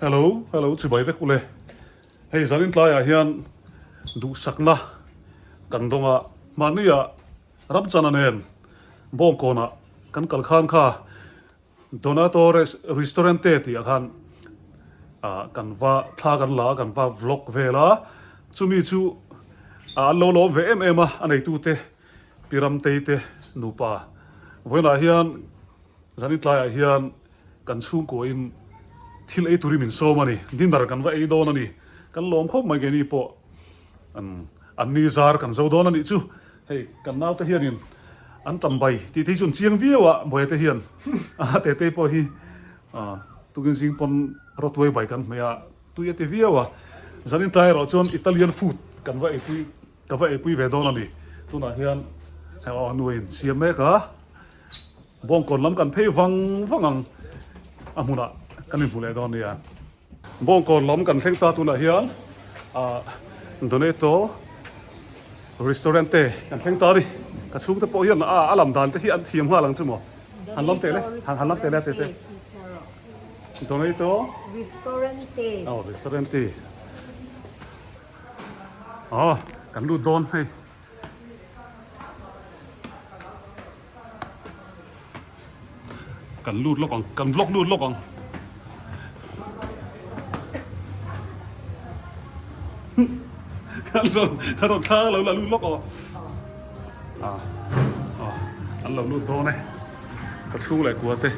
Hello hello chibai vek ule hei zanin tlaiah hian duhsakna kan dawng a mahnia Ramchana nen Bawngkawnah kan kal khan kha Donato Restaurante tih ah khan ah kan va thla kan la a kan va vlog vel a chumi chu an lo lawm ve em em a a neitute Pi Ramtei te nupa vawiinah hian zanin tlaiah hian Kan chhungkuain thil ei turin min sawm a ni, dinner kan va ei dawn a ni, kan lawm khawp mai keini pawh an ni zar kan zo dawn a nih chu, hei kan naute hianin an tam bai tih te hi chu an chiang viau a, Buaia te hian a Tetei pawh hi tukin zing pawn rawtuai bai kan hmeh a, tui a ti viau a, zanin tlai erawh chuan Italian food kan va eipui ka va eipui ve dawn a ni, tunah hian hei aw nu a insiam mek a. Bawngkawn lam kan phei vang vang ang a hmunah kan inhmu leh dawn nia. Bawngkawn lam kan thleng ta tunah hian ah Donato restaurant te kan thleng ta a ni. Ka chhungte pawh hian a a lam dan te hi an thiam nghal ang chu maw. Han lam teh le, han lam teh le a tete. Donato Restaurante. Oh restaurante. Aw kan lut dawn hei. Kan lut lawk ang, kan vlog lut lawk ang. Kan rawn kan rawn thlang lo la lut lawk aw. Ah ah an lo lut dawn e. Ka chhung leh kua te.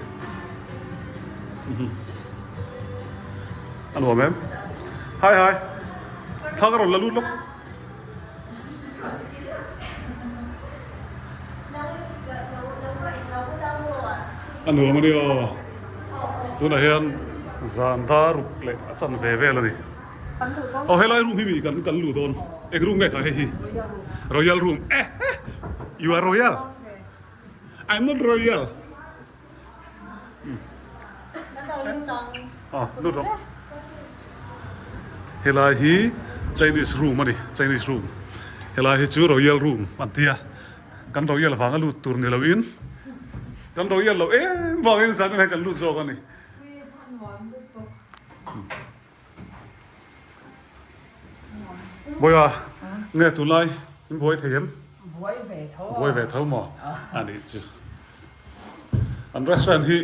A nuam em? Hi hi. Thlang a rawn la lut lawk. A nuam a ni aw. Tunah hian zan dar ruk leh a chan ve vel a ni. Aw helai room hi mi kan kan luh dawn. Eng room nge kha hei hi? Royal room. Eh eh you are royal. I'm not royal. Helai hi Chinese room a ni Chinese room helai hi chu royal room an tia kan royal vanga lut tur ni loin kan royal loh em vangin zan in kan lut zawk a ni. Bawiha, nge tunlai in buai thei em? Buai ve tho a. Buai ve tho maw? A nih chu. An restaurant hi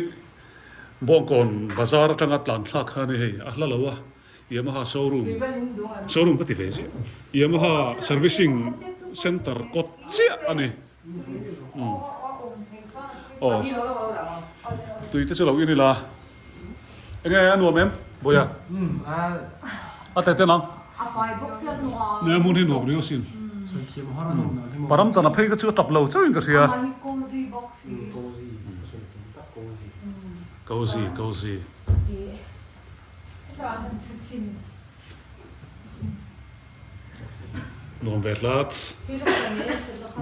Bawngkawn bazar atanga tlan thlak kha a ni hei, a hla lo a, Yamaha showroom, showroom ka ti ve chiah, Yamaha servicing center kawt chiah a ni. Aw tui te chu lo in ila enge a nuam em Bawiha a tete nang ne hmun hi nuam riau sin param chana phei ka chu a tap lo chauhin ka hria cozy cozy Nuam ve tlat.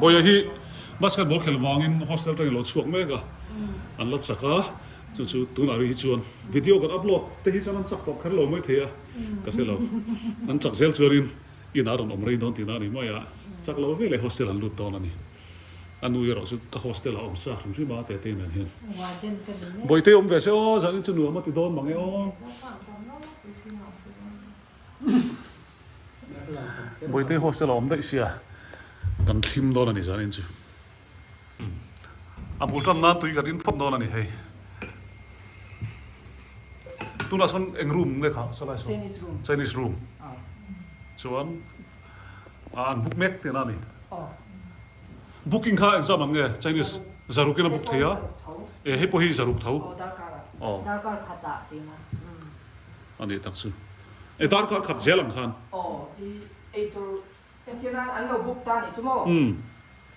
Bawiha hi basketball khelh vangin hostel atangin a lo chhuak mek a, an la chak a, chu chu tunah rih hi chuan video kan upload te hi chuan an chak tawh kher lo mai thei a, ka hre lo. An chak zel chuanin inah a rawn awm rei dawn tihna a ni mai a, chak lo veleh hostel an lut dawn a ni. A nu erawh chu ka hostel ah awm sa hrim hrim a Tetei nen hian. Bawihte awm ve se aw, zanin chu nuam a ti dawn mang e aw. Bawihte hostel a awm daih sia kan thlim dawn a ni zanin chu. A bul tan nan tui kan in phawt dawn a ni hei. Tunah sawn eng room nge kha sawlai sawn? Chinese room. Chinese room. Chuan an book mek tihna a ni. Booking kha exam ang nge Chinese zarukin a book thei a. E hei pawh hi zaruk tho. Aw. Darkar khatah tihna. A nih tak chu. E darkar khat zel ang khan. Aw i eitur entir nan an lo book ta nih chu maw?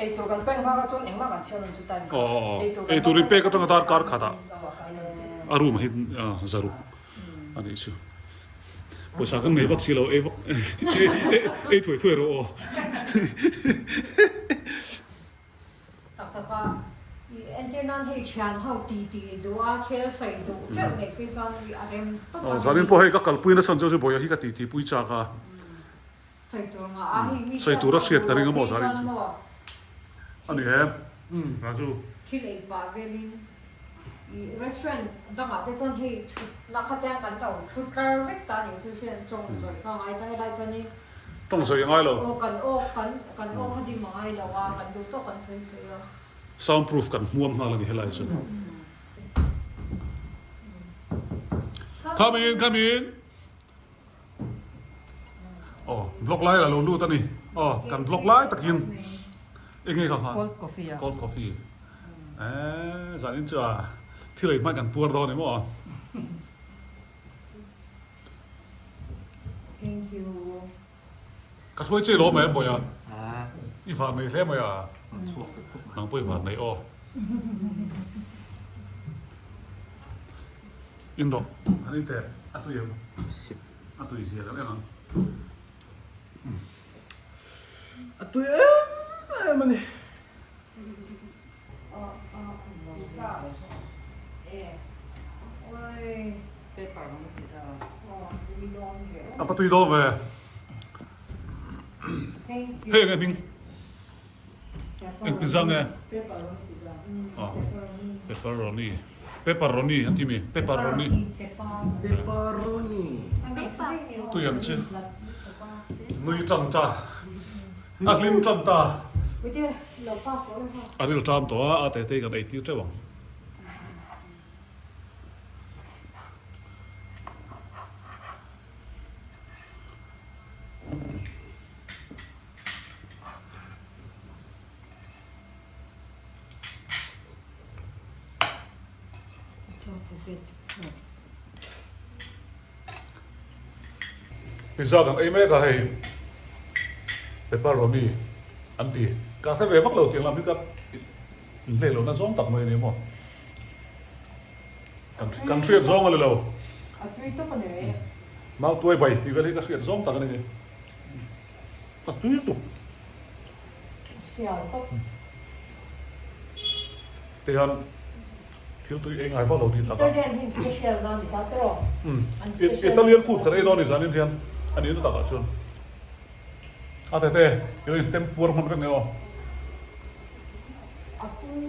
Eitur kan pek hma kha chuan engmah kan chhiar rawn chu time kha. Aw eitur in pek atanga darkar khat ah a room hi zaruk a nih chu. Pawisa kan nei vak si lo ei vak ei thuai thuai rawh aw. Tak tak a, i entir nan hei thian ho ti ti duh a, khel sawi duh teuh neih phei chuan i a rem tawp a. Zanin pawh hei ka kalpui nasa ang chu chu Bawiha hi ka ti ti pui chak a. Sawi tur ngah a, hei mi Sawi tur a hriat ka ring a maw Zanin chu. A ni em? Raju. Thil ei pah velin. I restaurant dangah te chuan hei thutna kha te kan lo thu tlar vek ta nih chu hian tawng zawih kha a ngai ta helai chuanin Tawng zawih a ngai lo. Aw kan aw kan kan aw kha dim a ngai lo a kan duh tawk kan sawi thei a. Sound proof kan hmuam nghal a ni helai chuan. Come in come in. Aw vlog lai a lo lut a ni. Aw kan vlog lai takin eng nge kha khan? Cold coffee a. Cold coffee. Eee zanin chu a thil ei hmai kan puar dawn emaw a. Thank you. Ka hruai che lawm e Bawiha. I van nei hle mai a. Nang pawh i van nei aw. In rawh an in teh a tui em? A tui zia kan en ang. A tui em em a ni. A va tui dawn ve. Hei enge hming? Eng pizza nge? Pepperoni. Pepperoni an ti mi? Pepperoni. Pepperoni. Tui ang chi. Nui tan ta. A hlim tan ta. A ril tam tawh a, a te te kan ei tir teuh ang. Pizza kan ei mek a hei pepperoni an ti ka hre ve vak lo tiang lam hi ka inhlei lohna zawng tak mai a ni maw kan hriat zawng a ni lo mautuai bai tih vel hi ka hriat zawng tak a ni. A tui tuk. Sial tawp. Tihian thil tui ei ngai vak lo tih tak a. Italian hi special na ni ta tawh. An special. Italian food kan ei dawn ni zanin hian a nih na takah chuan. A tete ilo in tem puar hman vek mai aw.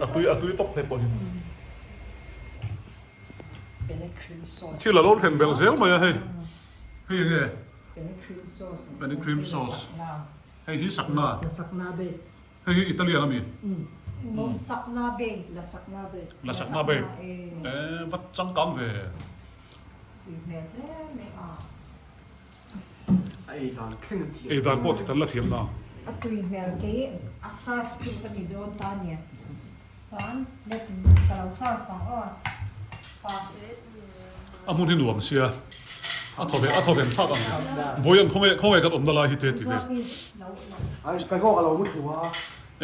A tui a tui tawp thei pawh hi. Thil a lo thlen belh zel mai a hei. Hei enge? Penne cream sauce. Penne cream sauce. Hei hi sakna. La sakna be. Hei hi Italian ami? Umm. Sakna be. La sakna be. La sakna be. Eh va changkang ve. Tui hmel hle mai a. A ei dan thleng a thiam. Ei dan pawh ti kan la thiam na. A tui hmel kei a serve chu ka ti dawn ta nia. Chuan let ka lo serve ang aw. Pa. A hmun hi nuam sia a thaw ve a thaw ven thlak ang Bawian khawnge khawnge kan awmna lai hi te ti vel. Ai ka kawk a lo mu thlu a.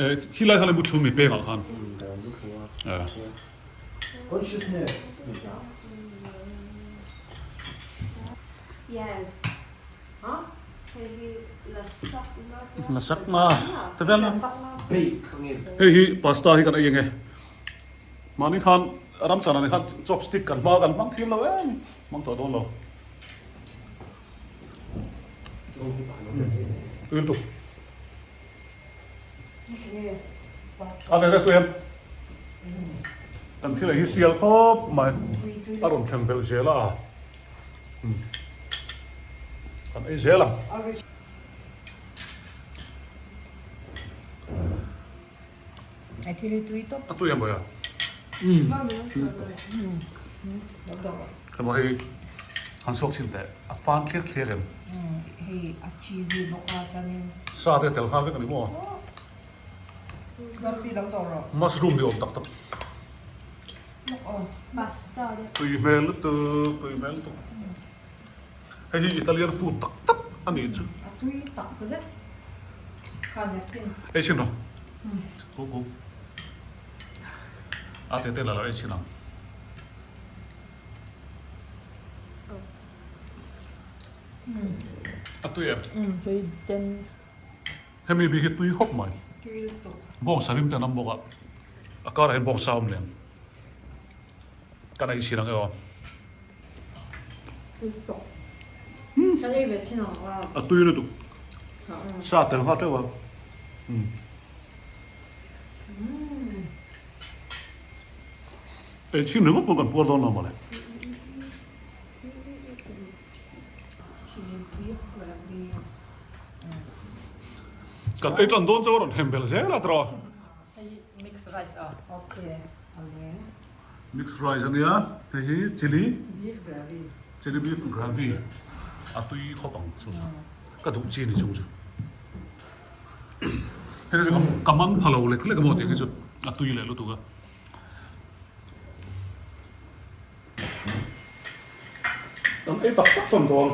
Eh khi lai khan a mu thlu mi peng ah khan. Ka lo mu thlu a. Consciousness ti ta. Yes. Huh? Hei hi lasagna te a. Lasagna te vel. Bake ang em. Hei hi pasta hi kan ei ang e. Mahni khan ram chana ni khan chopstick kan hma kan hmang thiam lo em hmang tawh dawn lo. Tui lutuk. A ve ve tui em. Kan thil ei hi sial khawp mai. A rawn thleng belh zel a. Kan ei zel ang. A thil hi tui tawp. A tui em bawiha? Kan maw hei han suak chhin teh. A fan thliak thliak em? Hei a cheesy bawk a chuanin. Sa te a tel nghal vek a ni maw? Mushroom ni awm tak tak. Tui hmel lutuk, tui hmel lutuk. Hei hi Italian food tak tak a nih chu. A tui tak zet kha napkin. Ei chhin rawh. Ku ku. A te te la lo ei chhin ang. A tui em? Tui den. Hemi bik hi tui hawp mai. Tui lutuk. Bawngsa rim te an awm bawk a. A karah hian bawngsa a awm lem. Kan ei chhin ang e aw. A tui lutuk. Sa tel nghal teuh a. Ei chhin ringawt pawh kan puar dawn lo mawle. Kan ei tan dawn chu a rawn hem belh zel a tiraw. Mix rice a. Mix rice a nia, hei hi chilli chilli beef gravy a tui khawp ang chu chu ka duh chi ni chung chu. Hei chu ka man pha lo lek lek a maw tih hi chu a tui leh lutuk a. Kan ei tak tak chuan dawn.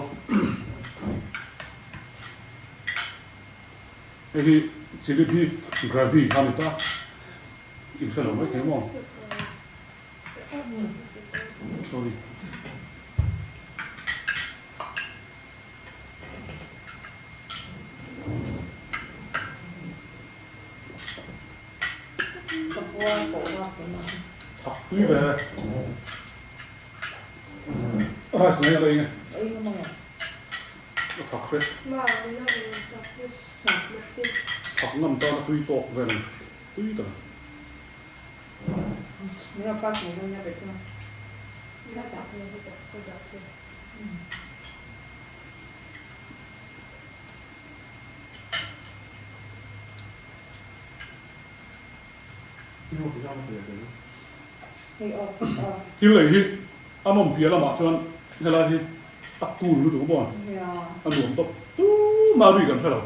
Hei hi chilli beef gravy kha a ni ta. In hre lo mai thei maw? Sorry. Thak tui ve. Rice nei a la eng e. A thak hret. Thak ngam tan a tui tawk vel a ni. Tui tak a ni. Thil ei hi a nawm piah lamah chuan helai hi a cool lutuk maw a nuam tawp tumah ri kan hre lo.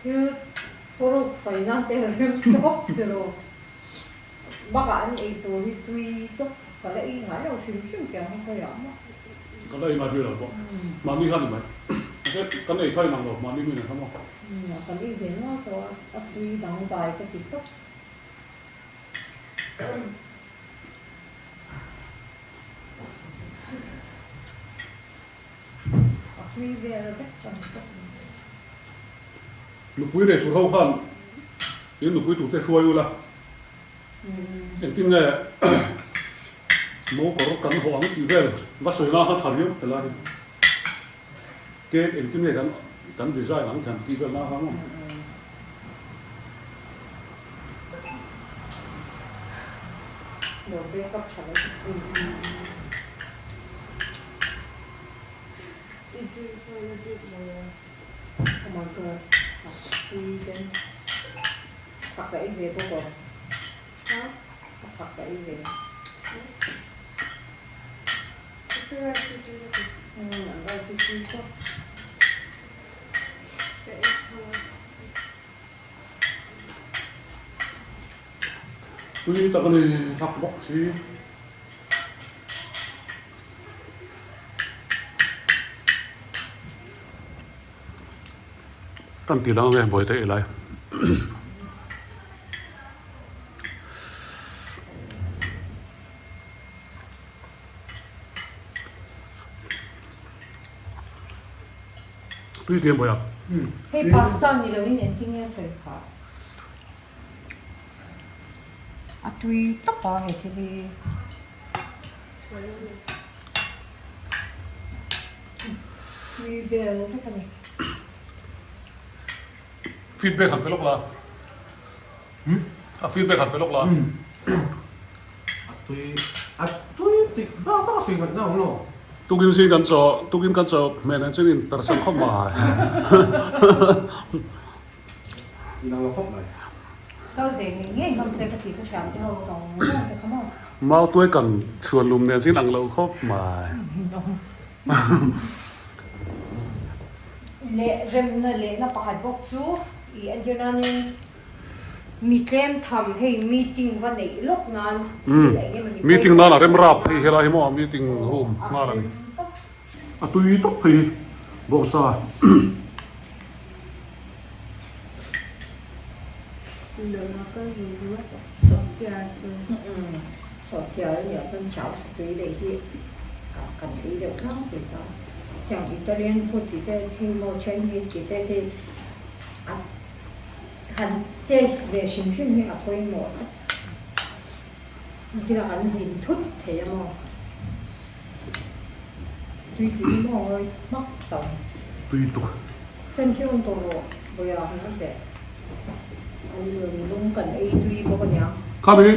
Thil pawruk sawina te rem tawp tiraw bakah an ei tur hi tui tawp ka la ei ngai lo hrim hrim tiang hi khawiah maw. Ka la ei ngai ber lo pawh mahni kha ni mai mahse kan ei kha inang lo mahni hmun in kha maw. Kan ei ve nual tawh a, a tui dangdai ka ti tawp. A tui vel vek tan tawp mai. Nupui nei tur ho khan in nupui tur te hruai ula engtin nge mo kawr kan haw ang tih vel va sawi na kha tha riau helai hi. Cake engtin nge kan kan design ang thiam tih vel na kha maw. Lo back up tha lo. I drink pawh i la drink lo a. Oh my god. Tui den. Thak ka ei ve bawk aw. Ha? Thak ka ei ve. Tui tak a ni hlak bawk si. Kan ti lang ange buai te ilai. Tui ti em pawh ya. Hei pasta ni lo in engtin nge a sawi phah? A tui tawp a he thil hi. Tui vel vek a ni. Feedback han pe lawk la. A feedback han pe lawk la. A tui a tui tui vak vak a sawi ngat na awm lo. Tukin zing kan chaw tukin kan chaw hmel ang chuan in percent khawp mai. Inang lo khawp mai. Kal ve ngei ngei hlawm se ka ti ka thiam te ho zawng zawng te kha maw. Mau tuai kan chhuan lum nen chuan inang lo khawp mai. Leh remna lehna pakhat bawk chu i entir nanin mi tlem tham hei meeting va neih lawk nan thil eng emaw ni Meeting nan a rem rap hei helai hi maw meeting room nghal a ni. A tui tawp phei bawksa. Sawhchiar a nih ah chuan chau satui leh hi kan ei deuh tlangpui ta. Tiang Italian food tih te thil maw Chinese tih te hi a han taste ve hrim hrim hi a pawimawh tak. Engtin ah kan zin thut thei a maw? Tui tih hi maw ngawi hmak tawh ang. Tui tuk. Fan khi rawn tawh rawh Bawia han awm teh. An lung kan ei tui bawk ania. Khami.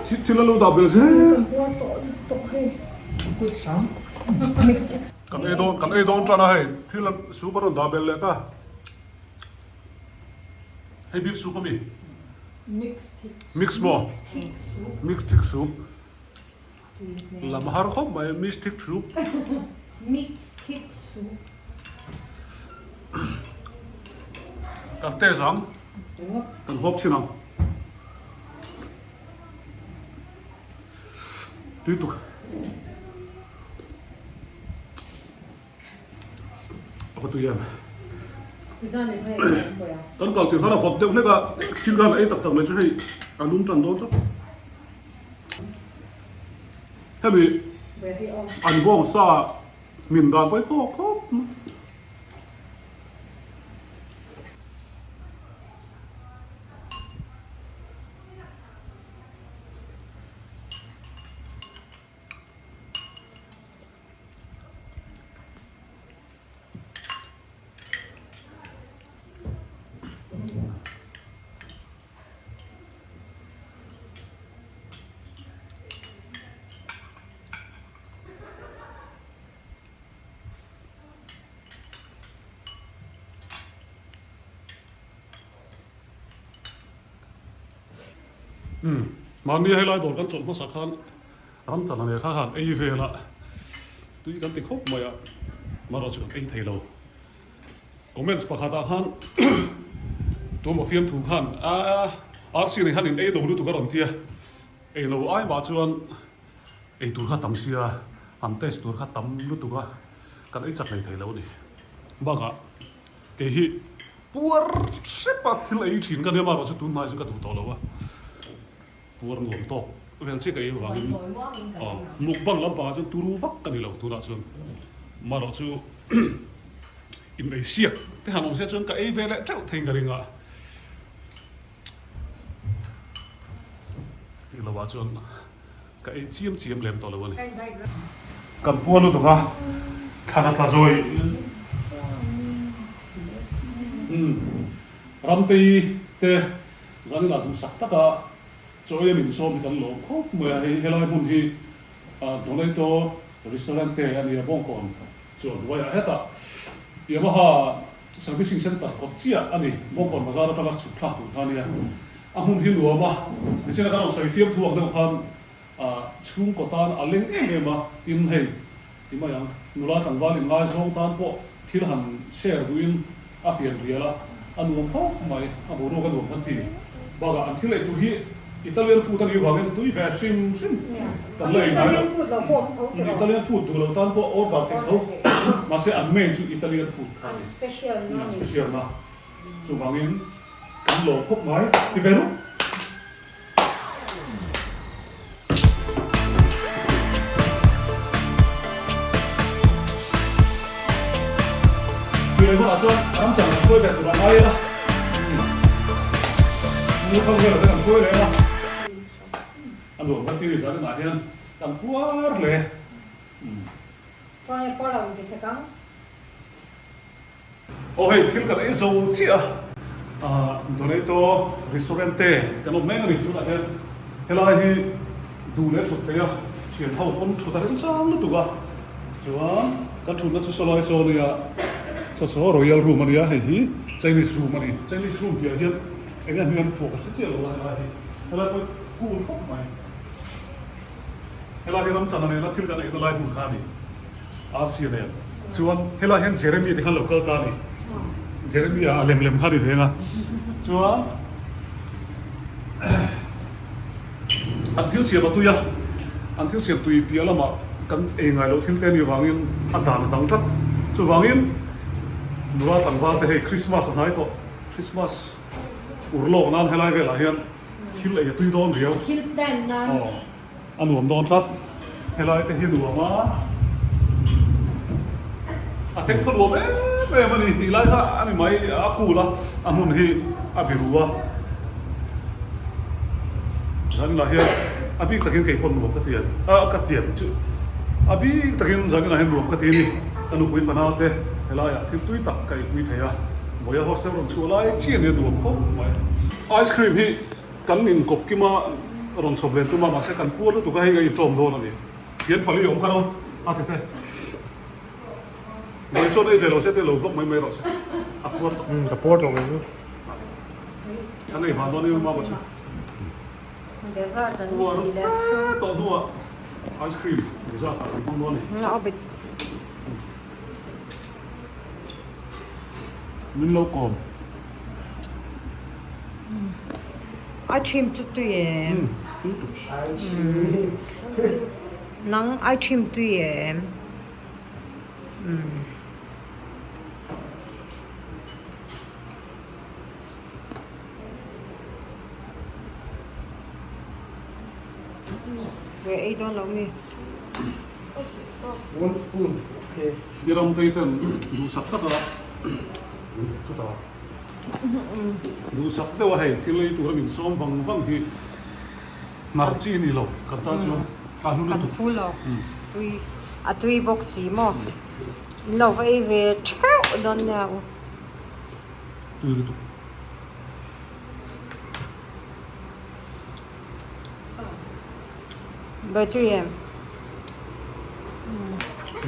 Thil a lo dah belh zel. Kan ei dawn kan ei dawn tan a hei thil a soup a rawn dah belh leh ta. Hei beef soup ami? Mix maw? Mix thick soup. Lam har khawp mai mix thick soup. Mix thick soup. Kan test ang. Kan hawp chhin ang. Tui tuk. A va tui em. Kan kal tir khan a vawt deuh hlek a, thil khan a ei tak tak mai chu hei a lum tan dawn tlat. Hemi an bawng sa min dan pawh hi tawk khawp mai. Umm mahni helai dawr kan chawlh hmasa khan ram chan a nei kha khan ei vel a tui kan ti khawp mai a marawh chu kan ei thei lo comments pakhat ah khan tuemaw fiamthu khan a arsi nei khan in ei lo lutuk a rawn ti a ei lo ai mah chuan ei tur kha tam sia an test tur kha tam lutuk a kan ei chak hlei thei lo a ni bakah kei hi Puar hrepa thil ei thin ka nia marawh chu tun hmai chu ka duh tawh lo a, puar nuam tawk vel chiah ka ei avangin mukbang lampangah chuan turu vak ka ni lo tunah chuan marawh chu in ei siak te han awm sia chuan ka ei ve leh teuh thei ka ring a, tih lovah chuan ka ei chiam chiam lem tawh lo a ni. Kan pual lutuk a, thlan a tla zawi. Umm, Ramtei te zanin ah duhsak taka chaw ei a min sawm hi kan lawm khawp mai a, hei helai hmun hi Donato Restaurant te a nia Bawngkawn chuan hnuaiah hetah Yamaha Servicing Centre kawt chiah a ni, Bawngkawn bazar atanga chhuk thlak tur kha a nia. A hmun hi nuam a, nichina kan rawn sawi fiam thu ang deuh khan chhungkaw tan a leng em em a, tin hei ti mai ang, nula tlangval inngaizawng tan pawh thil han share duhin a fian rial a, a nuam khawp mai, a boruak a nuam khan ti. Bakah an thil ei tur hi Italian food a nih vangin tui ve hrim hrim kan la ei ngai lo. Italian food duh lo tan pawh order theih tho, mahse an main chu Italian food kha a ni, an special na. Chuvangin kan lawm khawp mai ti ve ru. Tui hunah chuan ram chan kan hruai ve tur a ngai a, mu thang vel te kan hruai leh a, a nuam kan ti ni zan inah hian kan puar hle. Aw hei thil kan ei zo chiah a, Donato restaurant te kan awm mek a ni tunah hian helai hi duh leh thut thei a, thian ho pawn thut a remchang lutuk a, chuan kan thutna chu sawlai saw ania saw saw royal room ania hei hi Chinese room a ni, Chinese room piah hian eng nge hming an phuah ka hre chiah lo a helai hi helai pawh hi cool khawp mai, helai hi ramchana nena thil kan eina lai hmun kha a ni. Arsi nen chuan helai hian Jeremy te khan lo kal ta a ni. Jeremy a lem lem kha a ni veng a. Chuan an thil siam a tui a, an thil siam tui piah lamah kan ei ngai loh thil te a nih vangin a dan a dang tlat. Chuvangin nula tlangval te hei Christmas a hnai tawh, Christmas urlawk nan helai velah hian thil ei a tui dawn riau. Thil plan nan. A nuam dawn tlat. Helai te hi nuam a, a theng thaw nuam em em a ni tih lai kha a ni mai, a cool a, a hmun hi a biru a. Zaninah hian a bik takin kei pawh nuam ka ti a, a ka tiam chu a bik takin zaninah hian nuam ka ti a ni. Ka nupui fanau te helaiah thil tui tak ka eipui thei a, Vawiha hostel rawn chhuah lai chiah nia nuam khawp mai. Ice cream hi. Kan inkawp kim a, rawn chhawp len tum a, mahse kan puar lutuk a hei ka inṭawm dawn a ni. Thian pali awm kha rawn a ti te. Vawi chuan ei ve lo se te lo vlog mai mai rawh se. A puar tawh. Umm ka puar tawh kei chu. Kan ei van dawn em em a chu. Dessert an Puar ti leh fe chu. tawh hnuah ice cream dessert ah kan hmang dawn a ni. A bit. Min lo kawm. A trim chu tui em? Nang a trim tui em? Ve ei dawn lo mi. One spoon okay. I ram tei ten duhsak tak a chutah duhsak deuh a hei thil ei tura min sawm vang vang hi hnar chi a ni lo kan tan chuan a hnu lutuk. Kan phu lo tui a tui bawk si maw in lo va ei ve theuh dawn nia u. Tui lutuk. Battery em?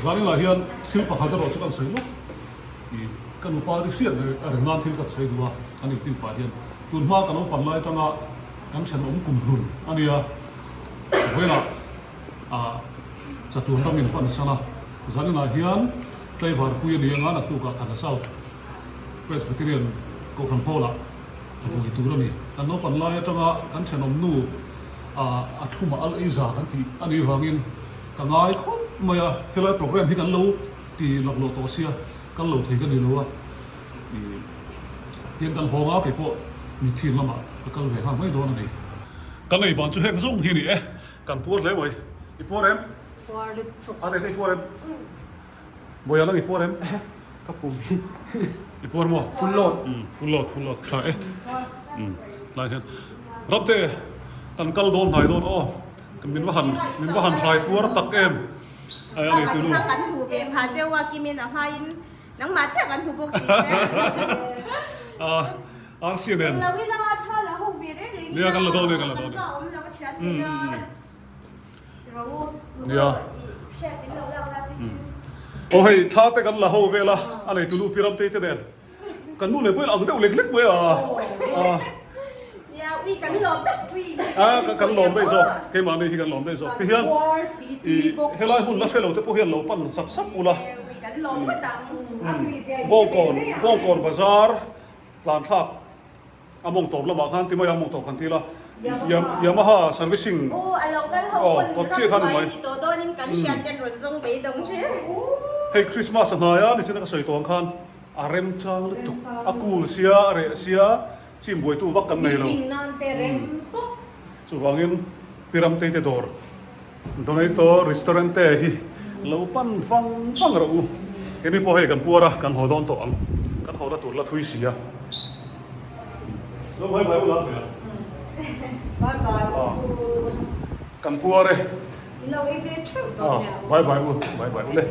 Zaninah hian thil pakhat erawh chu kan sawi lawk. I ka nupa ri hriat leh a ring nan thil ka sawi duh a, kan inpil pah hian tun hma ka lo pan lai atanga kan thenawm kum hlun a nia. Vawiinah ah chatun ram in pan san a, zaninah hian tlaivar pui a ni anga naktukah Thana South Presbyterian Kohhran Hall-ah a vui tur a ni. Kan naupan lai atanga kan thenawm nu a thlumah al ei za kan tih a nih vangin ka ngai khawp mai a, helai program hi kan lo ti laklawh tawh sia, kal lo thei ka ni lo a, ih tiang kan hawng a keipawh mithin lamah ka kal ve nghal mai dawn a ni. Kan ei ban chu heng zawng hi a ni e, kan puar hle mai. I puar em? Puar lutuk. A reh te i puar em? Bawiah lang i puar em? Ka pum hi. I puar maw? Full load. Umm full load full load tha e. Umm tlai hian Ramte kan kal dawn hnai dawn aw min va han min va han hrai puar tak em ai a nei tunu. Kan hmu ve pha cheu a Kimin a hmain nangmah chiah kan hmu bawk si che. A RC nen. Englo ila a thla la ho ve reng reng ila. Nia kan la dawn e kan la dawn e. Kan pa awm lo a thian thei a. Nia. Aw hei thla te kan la ho vel a, a nei tunu pi Ramtei te nen kan nu leh pawh in ang deuh lek lek mai a. A kan lawm daih zawk, keimahni hi kan lawm daih zawk. Tihian i helai hmun la hre lo te pawh hian lo pan sap sap ula. Bawngkawn Bawngkawn bazar tlan thlak. A mawng tawp lamah khan ti mai a, mawng tawp kan ti la. Yamaha servicing aw kawt chiah khan a ni mai. Hei Christmas a hnai a, nichina ka sawi tawh ang khan a remchang lutuk, a cool sia, a reh sia, chim buaitu vak kan nei lo. Chuvangin Pi Ramtei te dawr Donato Restaurante hi lo pan vang vang rawh u. Keini pawh hei kan puar a, kan haw dawn tawh ang. Kan haw na tur la thui si a. Lo bye bye u la hmel. Bye bye u. Kan puar e. Lo ei ve theuh dawn nia. Bye bye u, bye bye u le.